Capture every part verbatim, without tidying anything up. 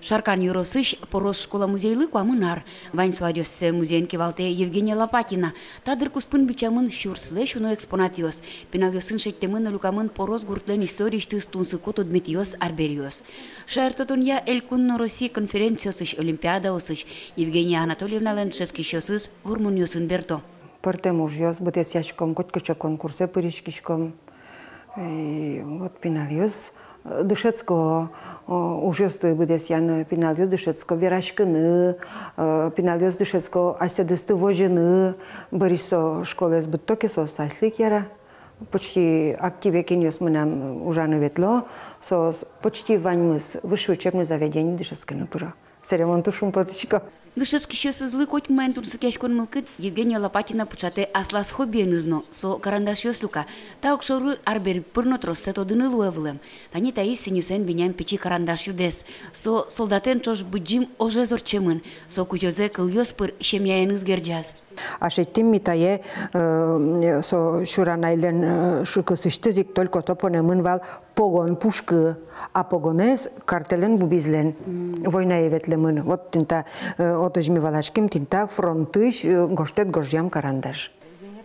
Шаркан ёросысь Пороз школа музейлы куамын ар. Вань со аръёссэ музейын кивалтэ Евгения Лопатина. Та дыр куспын бичамын сюрслэсь уно экспонатъёс. Пиналъёсын шедьтэмын но люкамын Пороз гуртлэн историысьтыз тунсыко тодметъёс, арбериос. Шаертодонъя элькун но Россия конференциосысь, олимпиадаосысь Евгения Анатольевналэн дышетскисьёсыз вормонъёсын берто. Пӧртэм ужъёс быдэсъяськом, котькыӵе конкурсэ пыриськиськом. И вот пиналъёс, э, дышетско, о, ужъёсты быдэсъяны, пиналъёс дышетско вераськыны, э, пиналъёс дышетско асьсэдысты возьыны. Бӧрысь со школаез быдто ке, соос аслыз ик яра. Почти активе кинъёс мынам ужаны ветло, соос почти ваньмыз высший учебный заведение дышетскыны пыро. Сэре мон туж шумпотӥсько. Дышетскисьёсызлы котьмаин тунсыкъяськон мылкыд Евгения Лопатина пыӵатэ аслаз хоббиеныз но, со карандашъёс люка. Та огшоры арбери пыр но троссэ тодыны луэ вылэм. Тани таиз сӥньысэн биням пичи карандаш юдэс. Со солдатэн ӵош быдӟым ожез ортчемын. Со кузёзэ кылъёс пыр семьяеныз герӟаз. А шедьтӥм ми тае, э, со Сюранайлэн, э, шыкысысьтыз ик только то понэмын вал погон пушкы, а погонэз картэлэн бубизлэн войнае ветлэмын. Вот тӥни та, э, отысь ми валаським, тӥни та фронтысь, э, гожтэт гожъям карандаш.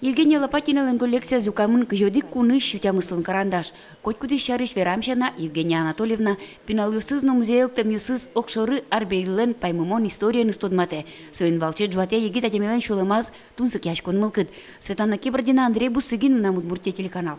Евгения Лопатиналэн коллекциязы люкамын кызь одӥг кунысь сю тямыстон карандаш. Котькудӥз сярысь верам сяна, Евгения Анатольевна пиналъёсыз но музее лыктэмъёсыз огшоры арберилэн паймымон историеныз тодматэ. Соин валче ӝуатэ егит адямилэн сюлэмаз тунсыкъяськон мылкыд. Светлана Кибардина, Андрей Бусыгин, «Мынам Удмуртие» телеканал.